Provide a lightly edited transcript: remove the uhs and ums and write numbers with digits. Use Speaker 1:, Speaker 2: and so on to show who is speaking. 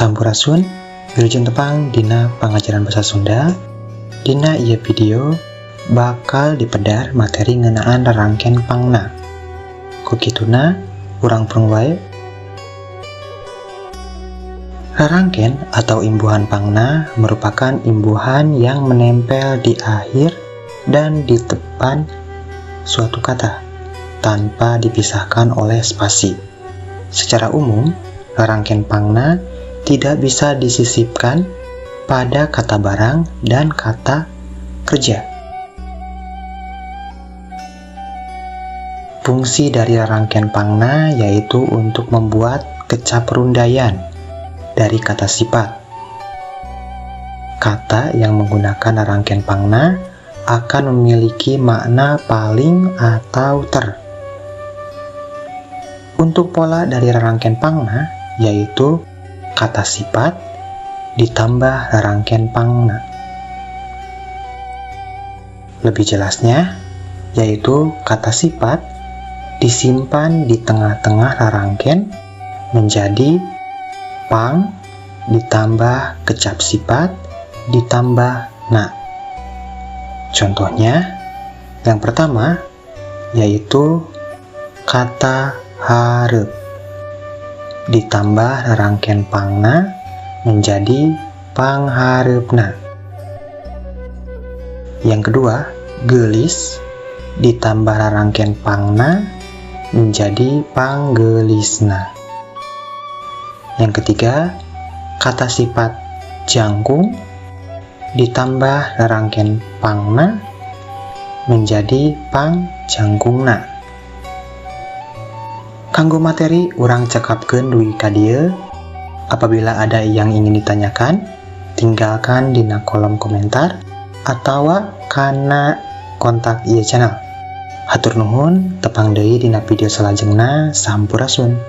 Speaker 1: Sampurasun, wilujeng tepang dina pangajaran basa Sunda. Dina ieu video bakal dipedar materi ngeunaan rarangken pangna. Ku kituna urang prung wae. Rarangken atau imbuhan pangna merupakan imbuhan yang menempel di akhir dan di depan suatu kata tanpa dipisahkan oleh spasi. Secara umum, rarangken pangna tidak bisa disisipkan pada kata barang dan kata kerja. Fungsi dari rarangken pangna yaitu untuk membuat kecap rundaian dari kata sifat. Kata yang menggunakan rarangken pangna akan memiliki makna paling atau ter. Untuk pola dari rarangken pangna yaitu kata sifat ditambah rarangken pangna. Lebih jelasnya, yaitu kata sifat disimpan di tengah-tengah rarangken menjadi pang ditambah kecap sifat ditambah na. Contohnya, yang pertama yaitu kata hareup ditambah rarangken pangna menjadi panghareupna. Yang kedua, geulis ditambah rarangken pangna menjadi panggeulisna. Yang ketiga, kata sifat jangkung ditambah rarangken pangna menjadi pangjangkungna. Kanggo materi urang cekapkeun dugi ka dieu. Apabila ada yang ingin ditanyakan, tinggalkan dina kolom komentar atawa kana kontak ieu channel. Hatur nuhun, tepang deui dina video salajengna. Sampurasun.